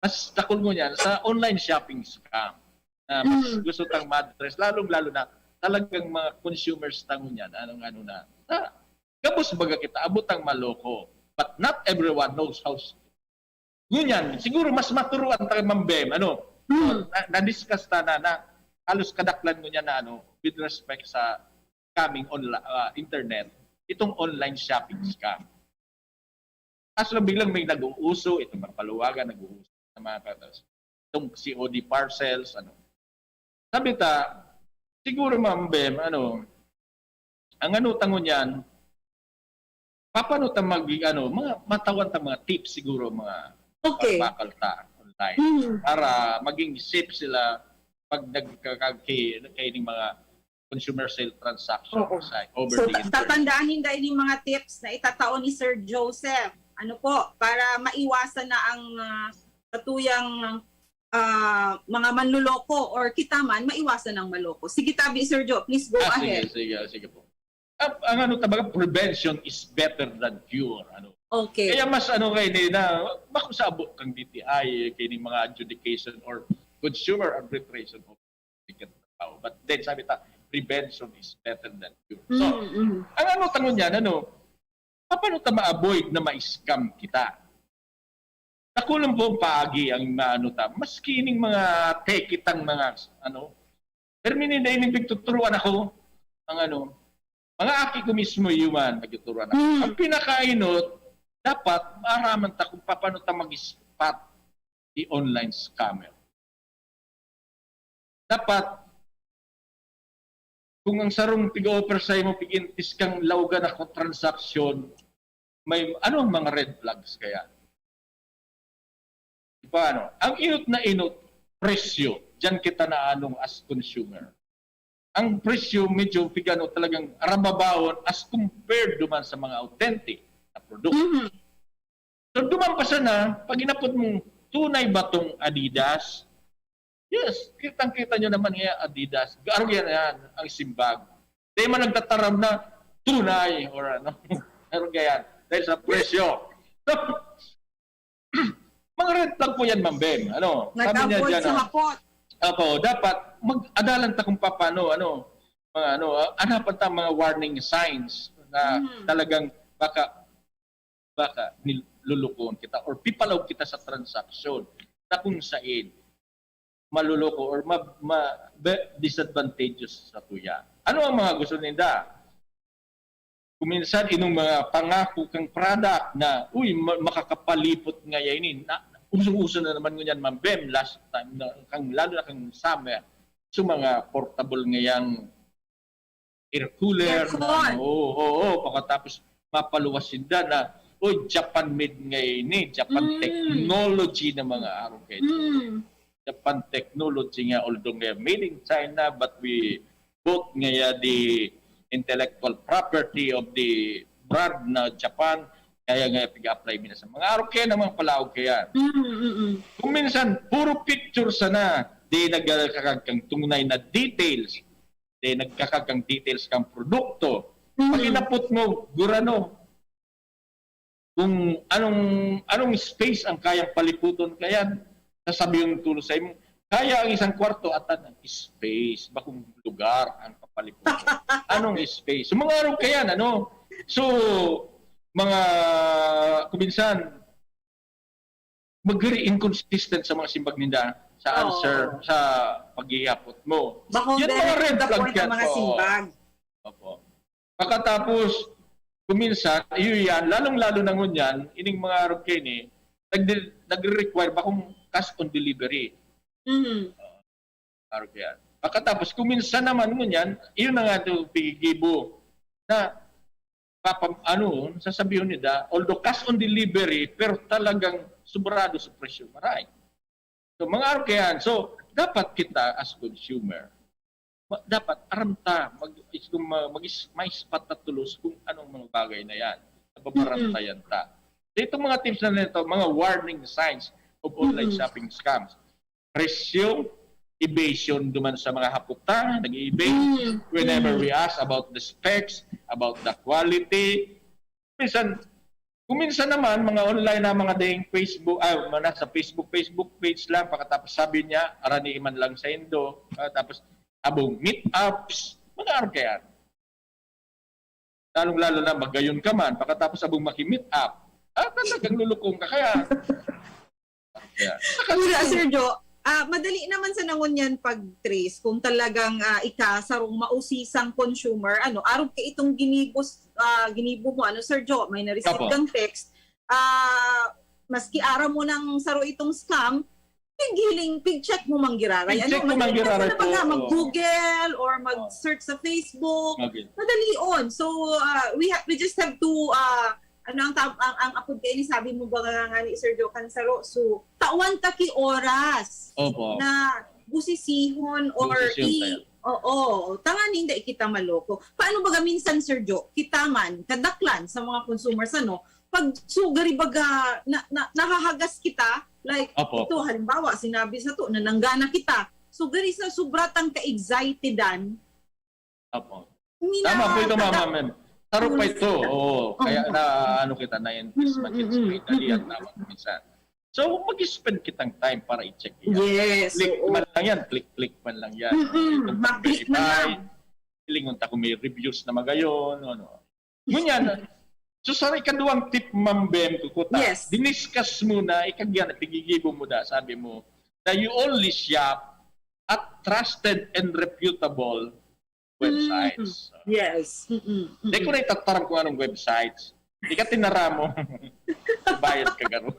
mas dakul ngunyan sa online shopping scam. Na mas Mm. gusto tang ma-address, lalong-lalo na talagang mga consumers ta ngunyan, anong ano na, na gabos baga kita, abot ang maloko. But not everyone knows how s-, ngunyan, siguro mas maturuan ta, Ma'am Bem, ano? Mm. Na, na-discuss ta na, na halos kadaklan ngunyan na ano, with respect sa coming onla-, ah, internet, itong online shopping scam. Kaso lang biglang may nag-uuso, itong mga paluwagan, nag-uuso sa mga katas. Itong C O D parcels, ano. Sabi ta, siguro, Ma'am Bem, ano, ang ano ta ngunyan, paano ta mag, ano, mga, matawan ta mga tips siguro, mga Okay. bakal ta online Mm. para maging safe sila pag nagkakagki-, kaining mga consumer sale transaction Oo. sa over So, the ta- internet. Tatandaan ninda ini mga tips na itatao ni Sir Joseph. Ano po, para maiwasan na ang ah, katuyang ah, mga manloloko or kita man, maiwasan ang maloko. Sige, tabi, Sir Jo, please go Ah, ahead. Sige, sige, sige po. Ang, ang ano talaga, prevention is better than cure. Ano? Okay. Kaya mas ano kayo ni na, bako sa abot kang D T I, kay ni mga adjudication or consumer arbitration of ticket tao. But then, sabi ta, prevention is better than cure. So, Mm, mm. ang ano tangon niyan, ano, paano ta ma-avoid na ma-scam kita? Nakulong po paagi ang maano ta. Maski ning mga tekitang mga, ano, termini na ining pagtuturuan ako, ang ano, mga aki ko mismo, human, nagtuturuan ako. Mm. Ang pinakainot, dapat maaraman ta kung paano ta mag-spot the online scammer. Dapat, kung ang sarong pig-offer sa imo, pigintis kang laugan ako transaksyon, May, ano ang mga red flags kaya? Paano? Ang inot na inot, presyo. Diyan kita naanong as consumer. Ang presyo medyo pigano talagang rababawon as compared duman sa mga authentic na produkto. Mhm. So duman pa sana, pag inapod mong tunay ba tong Adidas? Yes, kitang-kita nyo naman nga Adidas. Garo yan, yan ang simbag. Di man nagtataram na tunay or ano. Pero ganyan. Dahil sa presyo. So, mga red flag po yan, Ma'am Bem. Ano, sabi niya Nag-avoid dyan, sa ah, hapot. Apo, dapat mag-adalan ta kung paano, ano, mga ano, ah, hanapan ta mga warning signs na Mhm. talagang baka baka nilulukuhan kita or pipalaog kita sa transaksyon na kung sain maluloko or ma, ma, be, disadvantageous sa tuya. Ano ang mga gusto ninda? Kuminsan inong mga pangako kang product na, uy, ma, makakapalipot ngaya ini. Na, uso-uso na naman ngunyan, Ma'am Bem, last time, na, kang, lalo na kang summer, so mga portable ngayang air cooler. Aircon. Na, oo, oo, oo. Pagkatapos mapaluwas sinda na, oh, Japan made nga ini, Japan Mm. technology na mga araw kayo. Mm. Japan technology nga, although nga made in China, but we bought nga the intellectual property of the brand na Japan, kaya nga pig-apply mi na sa mga araw kaya na mga palaog kaya. Mm, mm, mm. Kung minsan, puro picture sana, di nagkakag kang tunay na details, di nagkakag kang details kang produkto. Pag Mm. inapot mo, gurano, kung anong anong space ang kayang paliputon kayan, sasabihin tulo sa imo, kaya ang isang kwarto at ang space, bakong lugar ang kapaliputon. Anong space? So, mga araw kayan, ano? So, mga kuminsan, magiri inconsistent sa mga simbag ninda sa Oo. answer, sa paghihapot mo. Bakong Yan mga direct red to the flag point yan. ang mga Oo. simbag. Opo. Pagkatapos, kuminsan, iyo yan, lalong-lalo na ngunyan, ining mga arog kayo ni, nagdi- nagre-require bakong cash on delivery. Mhm. Arog yan. Pagkatapos, kuminsan naman ngunyan, iyon na nga ito, pigigibo, na papam, ano, sasabihon nila, although cash on delivery, pero talagang sobrado sa presyo, maray. So, mga arog kayan. So, dapat kita as consumer, ma- dapat aram ta, mag, is, kung ma- mag, is, maispat ta tulos kung anong mga bagay na yan. Nababarantayan ta. So, itong mga tips na nito, mga warning signs of online Mm-mm. shopping scams. Presyo, evasion duman sa mga hapot ta, nag-i-evade. Mm, Whenever mm. we ask about the specs, about the quality, minsan, kung minsan naman, mga online na mga daing Facebook, ah, mga nasa Facebook, Facebook page lang, pagkatapos sabi niya, arani man lang sa Indo, ah, tapos abong meetups, mga arog kayan. Lalong-lalo na magayon ka man, pagkatapos abong maki-meet up, ah, talagang lulukong ka kaya. Yeah. Kuya Sir Jo, ah, madali naman sa nangunyan pag-trace kung talagang ah, ika sarong mausisang consumer, ano, arog ka itong ginibos, ah, ginibo mo, ano, Sir Jo, may na-receive Apo. kang text, ah, maski aram mo nang saro itong scam, pighiling, pig-check mo manggiraray. Pig-check Ano, mo madali manggiraray na talaga po. mag-Google or mag-search sa Facebook. Okay. Madali on. So, ah, we ha- we just have to, ah, ano ang, tam- ang, ang apod kayo ni sabi mo ba nga, nga ni Sir Jo Cansaro? So, tawan ta ki oras Opo. na busisihon or Busisihon i- tayo. Oo, tanganing dai kita maloko. Paano baga minsan, Sir Jo, kita man, kadaklan sa mga consumers, ano, pag sugari baga na, na, nahahagas kita, like, Opo, ito, opo. Halimbawa, sinabi sa to, nananggana kita. So, gari sa sobra tang ka-excitedan, Opo. mina- Tama po ito, kada- Ma'am. Ma'am. Taro pa ito. Oo. Kaya Opo. na ano kita, na-impress man Mm, kita. mm, May dali ang mm. tawag minsan. So, mag-spend kitang time para i-check yan. Yes. Click Oo. man lang yan. Click-click man lang yan. Mm-mm. Itong Ma-click man pag-verify, lang. Hilingon ta kung may reviews na magayon. Ano. Ngunyan, so sa ikaduhang tip, Ma'am Bem, kukuta, Yes. diniscuss mo na, ikagyan, pigigibo mo na, sabi mo, na you only shop at trusted and reputable websites. Mm, yes. Mm-mm. Mm-mm. Di ko na itataram kung anong websites. Di ka tinaram mo. Bayad ka garo.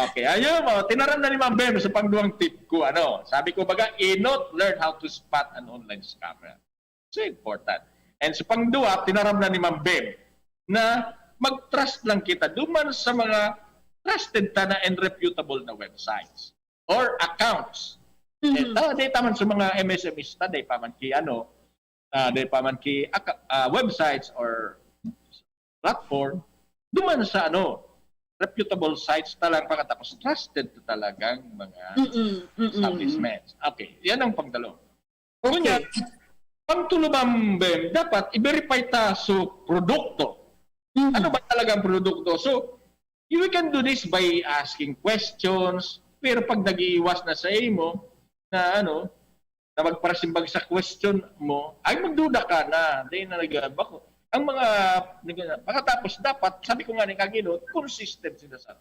Okay. Ayun mo. Tinaram na ni Ma'am Bem sa pangduwang tip ko. Ano? Sabi ko, baga, inot, learn how to spot an online scammer. So important. And sa pangduwa, tinaram na ni Ma'am Bem na mag-trust lang kita duman sa mga trusted ta na and reputable na websites or accounts. Mhm. Eh, ta, di taman sa mga M S M Es ta, di pa man ki ano, ah, di pa man ki aka- ah, websites or platform, duman sa ano, reputable sites ta lang pakatapos trusted talagang mga Mm-mm, mm-mm. establishments. Okay, yan ang pangdalo. Okay. Ngunyan, pangtulo, Ma'am Bem, dapat i-verify ta so produkto. Mhm. Ano ba talaga ang produkto? So, you can do this by asking questions, pero pag nag-iiwas na sa imo na ano, na magparasimbag sa question mo, ay magduda ka na. Di na nag-, bako. Ang mga, nag-, pagkatapos dapat, sabi ko nga ni Kagino, consistent sila sa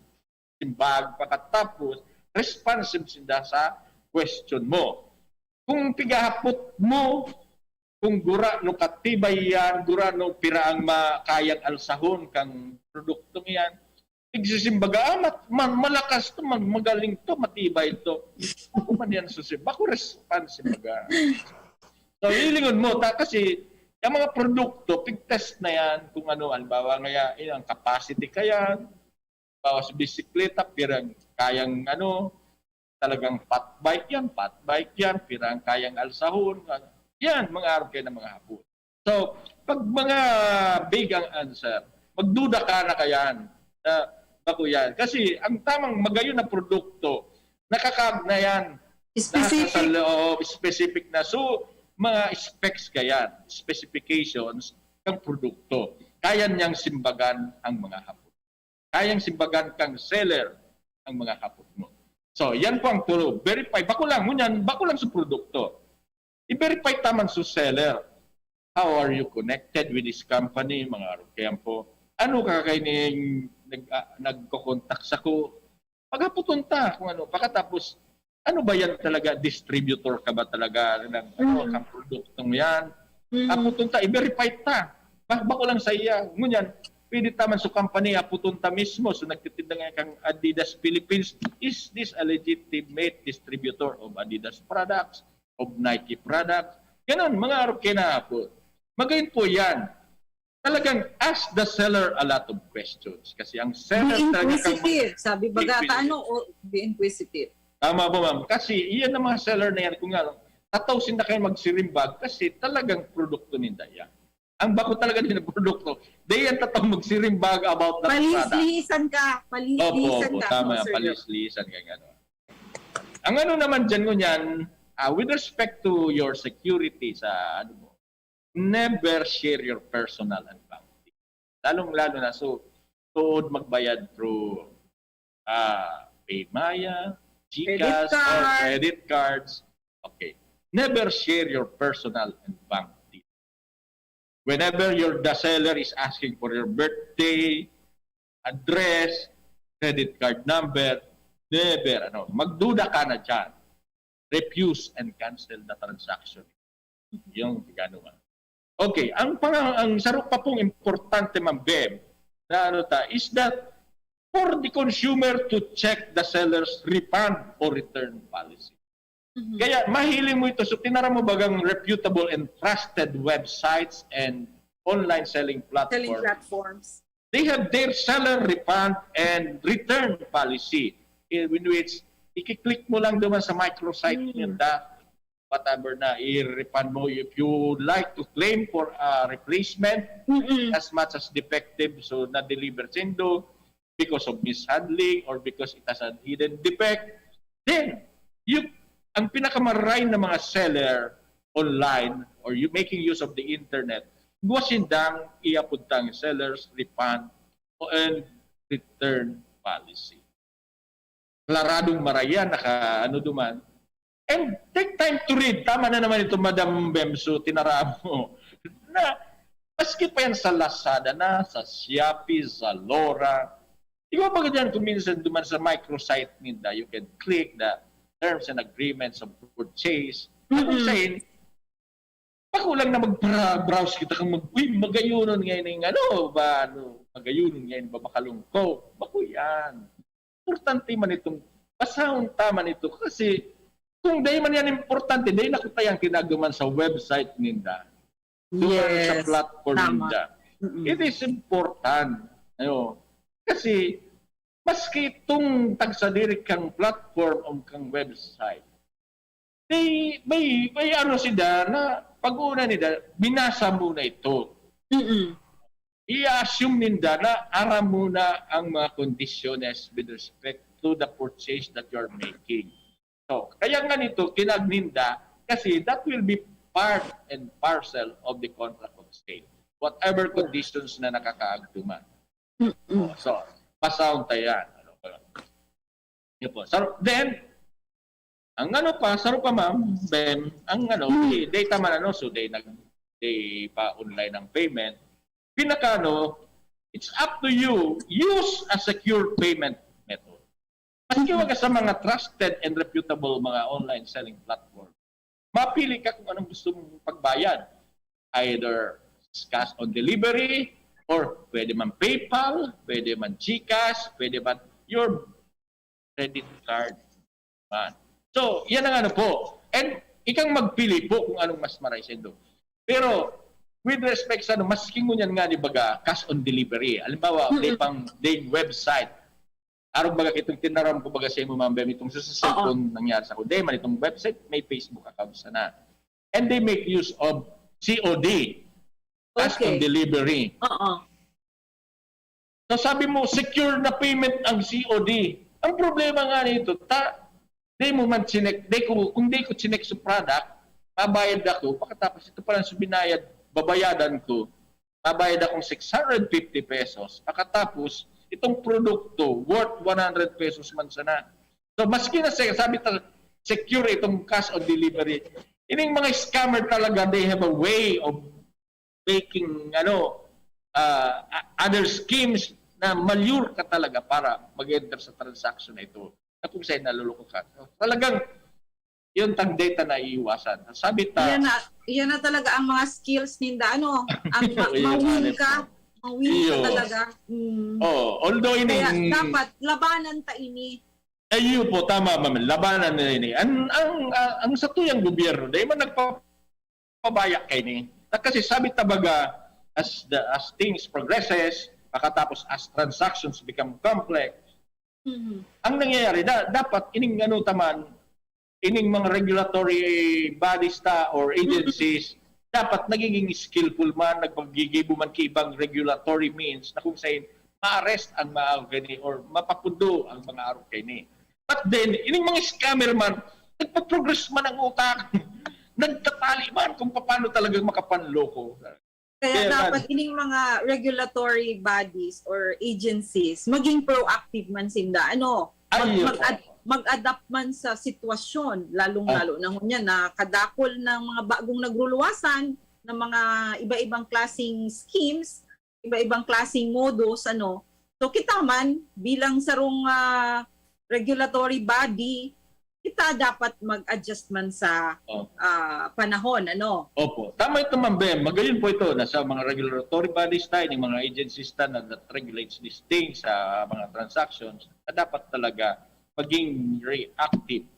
simbag, pagkatapos, responsive sila sa question mo. Kung pigahapot mo, kung gura no katibay yan, gura no pira ang ma-, kayang alsahon kang produktong yan, igsisimbaga, ah, mat, man, malakas to, man, magaling to, matibay to. Ako man yan susi, bako responsive baga. So, hilingon mo, ta, kasi yung mga produkto, pig-test na yan kung ano, halimbawa nga yan, yung capacity ka yan, bawas bisikleta, pirang kayang ano, talagang fat bike yan, fat bike yan, pirang kayang alsahon, yan, mga arog kayo ng mga hapon. So, pag mga big ang answer, magduda ka na kayan, na bako yan. Kasi ang tamang magayon na produkto, nakakag na yan. Specific. Nasa sa loob, specific na. So, mga specs kayan, specifications ng produkto. Kaya niyang simbagan ang mga hapon. Kayang simbagan kang seller ang mga hapon mo. So, yan po ang turo. Verify. Bako lang, ngunyan, bako lang sa produkto. I-verify taman sa seller. How are you connected with this company, mga arog kaiyan po? Ano ka kaining nag, ah, nagko-contact sako? Paghapoton ta kung ano. Pagkatapos, ano ba yan talaga? Distributor ka ba talaga ng ano, Mm. ng produktong yan? Mm. Hapoton ta, i-verify ta. Ba, bako lang sa iya. Ngunyan, pwede taman sa company, hapoton ta mismo. So, nagtitinda nga kang Adidas Philippines, is this a legitimate distributor of Adidas products, of Nike products? Ganon, mga arog kayo na po. Magayon po yan. Talagang ask the seller a lot of questions. Kasi ang seller Be talaga kang inquisitive. Sabi baga Inquisitive. ka, ano? O, be inquisitive. Tama po, ma'am. Kasi iyan ang mga seller na yan. Kung nga, tataw sinda kayo magsirimbag kasi talagang produkto ninda yan. Ang bako talaga din ang produkto, di yan tataw magsirimbag about that product. Palis-lihisan ka. Palis-lihisan Opo, opo, ka. tama no, yan. Sir Joe? Palis-lihisan ka. Ano. Ang ano naman dyan ngunyan, ah, with respect to your security sa ano mo, never share your personal and bank details. Lalong-lalo na, so, tuod magbayad through ah, PayMaya, Credit GCash, or card. credit cards. Okay. Never share your personal and bank details. Whenever your, the seller is asking for your birthday, address, credit card number, never, ano, magduda ka na dyan. Refuse and cancel the transaction. Yung gano'n. Okay, ang pang ang saro pa pong importante, Ma'am Bem, na ano ta, is that for the consumer to check the seller's refund or return policy. Mhm. Kaya mahiling mo ito, so tinaram mo bagang reputable and trusted websites and online selling Selling platforms. platforms. They have their seller refund and return policy, in which i-click mo lang naman sa microsite Mm. nila, whatever na i-refund mo. If you like to claim for a replacement, Mm-mm. as much as defective, so na-deliver sendo because of mishandling or because it has a hidden defect, then you, ang pinakamaray na mga seller online or you making use of the internet, gwa sindang iapod tang seller's refund and return policy. Klaradong marayan, naka ano duman. And take time to read. Tama na naman ito, Madam Bemso, tinaramo. Na, maski pa yan sa Lazada na, sa Shopee, Zalora. Ikaw ba ganyan kung minsan duman sa microsite ninda, you can click the terms and agreements of purchase. Na kung Mm-mm. saan, bako lang na mag-browse kita kang mag, uy, magayunon ngayon yung ano, ba, ano, magayunon ngayon, babakalong ko. Bako yan. Importante man itong, basahon ta man ito. Kasi, kung dahil man yan importante, dahil ako tayang kinagduman sa website ninda. Duman sa Yes. platform Tama. ninda. Mm-mm. It is important. Ano? Kasi, maski itong tagsadiri kang platform o kang website, may, may, may ano sila na pag-una nila, binasa muna ito. Mm-mm. I-assume ninda na aram muna ang mga kondisyones with respect to the purchase that you're making. So, kaya nga nito, kinag ninda, kasi that will be part and parcel of the contract of sale. Whatever conditions na nakakaagtuman. Mm-mm. So, pasahon ta yan. Ano ba? Yun po. So, then, ang ano pa, saro pa, ma'am, Ben, ang ano, Hmm. they, they tama na, no? So, they, nag, they pa-online ang payment. Pinaka, ano, it's up to you. Use a secure payment method. Maski wag ka sa mga trusted and reputable mga online selling platform, mapili ka kung anong gusto mong pagbayad. Either cash on delivery, or pwede man PayPal, pwede man GCash, pwede man your credit card man. So, yan ang ano po. And ikang magpili po kung anong mas maray sa indo. Pero, with respect sa ano, mas kingunyan nga ni baga, cash on delivery. Halimbawa, Mm-mm. Day pang, day website. Arog baga kitong tinaram ko baga sa imo, Ma'am Bem, itong sa, sa Oo. cellphone nangyari sa ko. Day man itong website, may Facebook account sana. And they make use of C O D. Cash on Okay. delivery. Oo. So sabi mo, secure na payment ang C O D. Ang problema nga nito, ta, di mo man chinek, di ko, kung di ko chinek sa product, mabayad ako, pagkatapos ito pa lang sa binayad, babayadan ko, mabayad akong six hundred fifty pesos, pagkatapos itong produkto worth one hundred pesos man sana. So maski na sa-, sabi ta, secure itong cash on delivery, ining mga scammer talaga, they have a way of making, ano, ah, a-, other schemes na malure ka talaga para mag-enter sa transaction na ito. Na kung saan naluloko ka. So, talagang, yun tang data na iiwasan. Sabi ta, Yan na, yan na talaga ang mga skills ninda. Ano, ang ma- Yun, mawin honest ka, na. mawin ka Iyo. talaga. Mm. Oh, although ini, Kaya dapat labanan ta ini. Ayun po, tama, ma'am. Labanan na ini. Ang, ang, ang, ang satuyang gobyerno, dahil man nagpapabaya kaini. Na kasi sabi ta baga, as the, as things progresses, pagkatapos as transactions become complex, Mhm. ang nangyayari, da, dapat ining ano taman, ining mga regulatory bodies ta or agencies, dapat nagiging skillful man, nagpagigibo man ki ibang regulatory means na kung saan ma-arrest ang mga arog kaini or mapapundo ang mga arog kaini. But then, ining mga scammer man, nagpo-progress man ang utak. Nagtatali man kung paano talagang makapanloko. Kaya Kaya dapat ining mga regulatory bodies or agencies, maging proactive man sinda. Ano, mag, Ayun. mag-ad- mag-adapt man sa sitwasyon, lalong-lalo na ngunyan na kadakol ng mga bagong nagruluwasan ng mga iba-ibang klaseng schemes, iba-ibang klaseng modus, ano. So kita man, bilang sarong ah, regulatory body, kita dapat mag-adjust man sa Oh. ah, panahon, ano. Opo. Tama ito, Ma'am Bem. Magayon po ito. Nasa mga regulatory bodies tayo, yung mga agencies ta na that regulates these things sa mga transactions na dapat talaga maging reactive.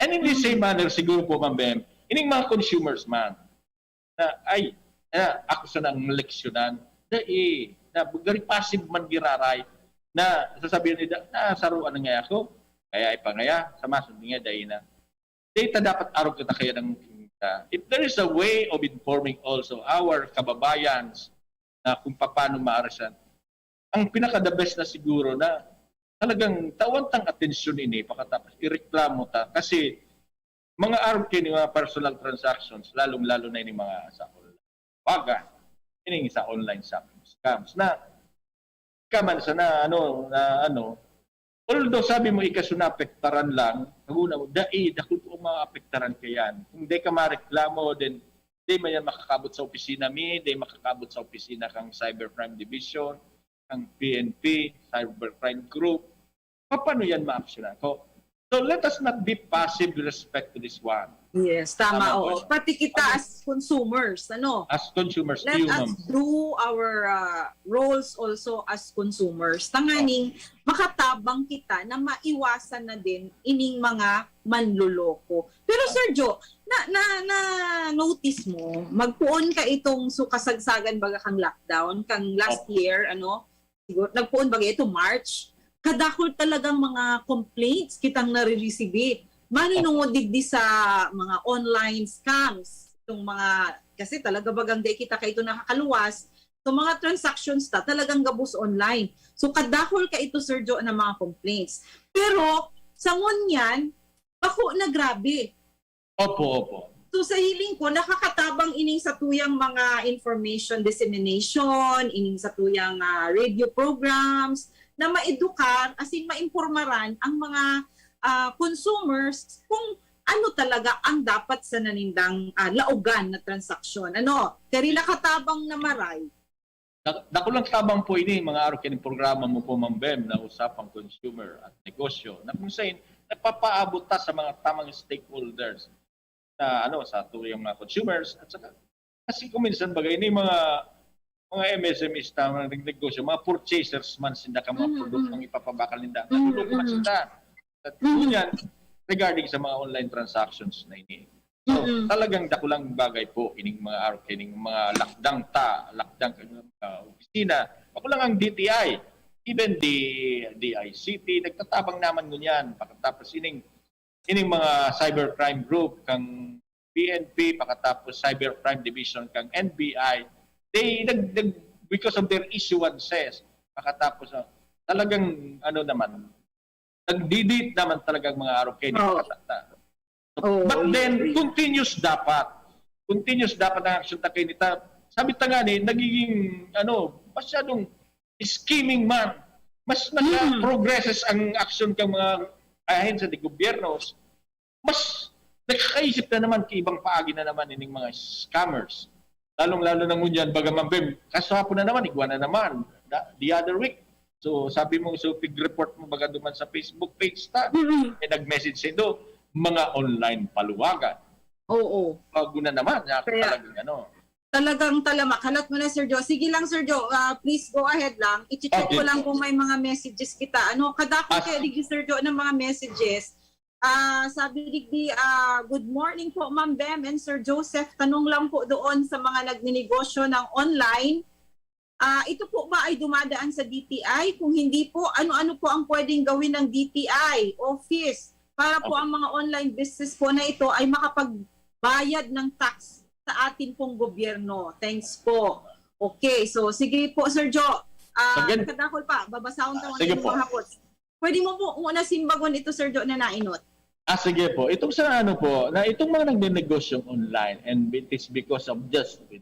And in the same manner, siguro po, Ma'am Bem, ining mga consumers man, na, ay, na, ako sa nang leksyonan, na, eh, na, very passive man giraray, na sasabihin nila, na, saruan na nga ako, kaya ipangaya, sa masunod nga, dahil na, data dapat arog kita kaya ng, if there is a way of informing also our kababayans na kung paano maarasan, ang pinaka-the best na siguro na talagang tawan tang atensyon ini pagkatapos ireklamo ta kasi mga arog kini mga personal transactions, lalong-lalo na ini mga sa online. Baga, ining sa online shopping scams na kaman sana, ano, na ano, although sabi mo, ikaso naapektaran lang, naguna mo, dai, dakul po ang mga apektaran kayan. Kung di ka mareklamo, then di man yan makakabot sa opisina mi, di makakabot sa opisina kang Cybercrime Division, kang P N P, Cybercrime Group. Paano yan maaksyonan? So, so let us not be passive with respect to this one. Yes, tama, Tama po oo. siya. Pati kita Ano? As consumers, ano? As consumers, Let you, us ma'am. do our uh, roles also as consumers. Tanganing makatabang kita na maiwasan na din ining mga manloloko. Pero Sir Joe, na na na notice mo, magpuon ka itong so kasagsagan baga kang lockdown, kang last Opo. year, ano? siguro, nagpoon baga ito, March, kadakol talagang mga complaints kitang naririsibi. Manunungod digdi sa mga online scams, yung mga, kasi talaga bagang di kita kaito nakakaluwas. So, mga transactions ta, talagang gabos online. So, kadakol ka ito, Sir Joe, ng mga complaints. Pero, sa ngunyan, bako na grabe. Opo, opo. So, sa hiling ko, nakakatabang ining sa tuyang mga information dissemination, ining sa tuyang ah, radio programs, na maedukar, as in, maimpormaran ang mga ah, consumers kung ano talaga ang dapat sa nanindang ah, laogan na transaksyon. Ano? Kaya nakatabang na maray. Dak- Dakulang tabang po ini, mga arog, kining programa mo po, Ma'am Bem, na Usapang Consumer at Negosyo, na kung saan nagpapaabot ta sa mga tamang stakeholders sa ano sa tuyang mga consumers at saka kasi kung minsan bagay ni mga mga M S M Es ta, mga negosyo, mga purchasers man sinda ka mga Mhm, produktong ipapabakal ninda. Mhm, Natulog man mhm. Sinda. At Mhm. Yan, regarding sa mga online transactions na ini. So, Mhm. Talagang dakulang bagay po ining mga arog, kining mga lakdang ta, lakdang kang mga opisina. Ako lang ang D T I, even the D I C T, nagtatabang naman ngunyan. Pagkatapos ining ining mga cybercrime group kang P N P, pagkatapos cybercrime division kang N B I, they nag, nag because of their issuances, pagkatapos ah, talagang ano naman, nagdidit naman talagang mga arog kay Oo. Nakatata. Oo, But then, agree. Continuous dapat. Continuous dapat ang action ta kay nita. Sabi ta nga ni, nagiging, ano, masyadong scheming man. Mas naka-progresses ang action kang mga ahensya de gobyerno. Mas nakakaisip na naman kay ibang paagi na naman ining mga scammers. Lalong-lalo na ngunyan, baga man, Bem, kaso hapon na naman, igwa na naman. The, the other week. So, sabi mo, so, pig-report mo baga duman sa Facebook page ta. Mhm. Eh, nag-message sa indo, mga online paluwagan. Oo. Bago na naman, na Kaya- talagang ano. Talagang talamak. Halat mo na, Sir Joe. Sige lang, Sir Joe. Ah, please go ahead lang. I-check ko Okay. lang kung may mga messages kita. Ano, kadakol Ah. kaya digdi, Sir Joe, ng mga messages. Ah, sabi digdi, ah, "Good morning po, Ma'am Bem and Sir Joseph. Tanong lang po doon sa mga nagninegosyo ng online. Ah, ito po ba ay dumadaan sa D T I? Kung hindi po, ano-ano po ang pwedeng gawin ng D T I office para po Okay. ang mga online business po na ito ay makapagbayad ng tax sa atin pong gobyerno? Thanks po." Okay, so sige po, Sir Joe. Ah, Again, kadakol pa, babasahon ta ah, muna sige yung po. mga hapot. Pwede mo po muna simbagon ito, Sir Joe, na nainot. Ah, sige po. Itong sa ano po, na itong mga nagnenegosyong online, and it is because of just with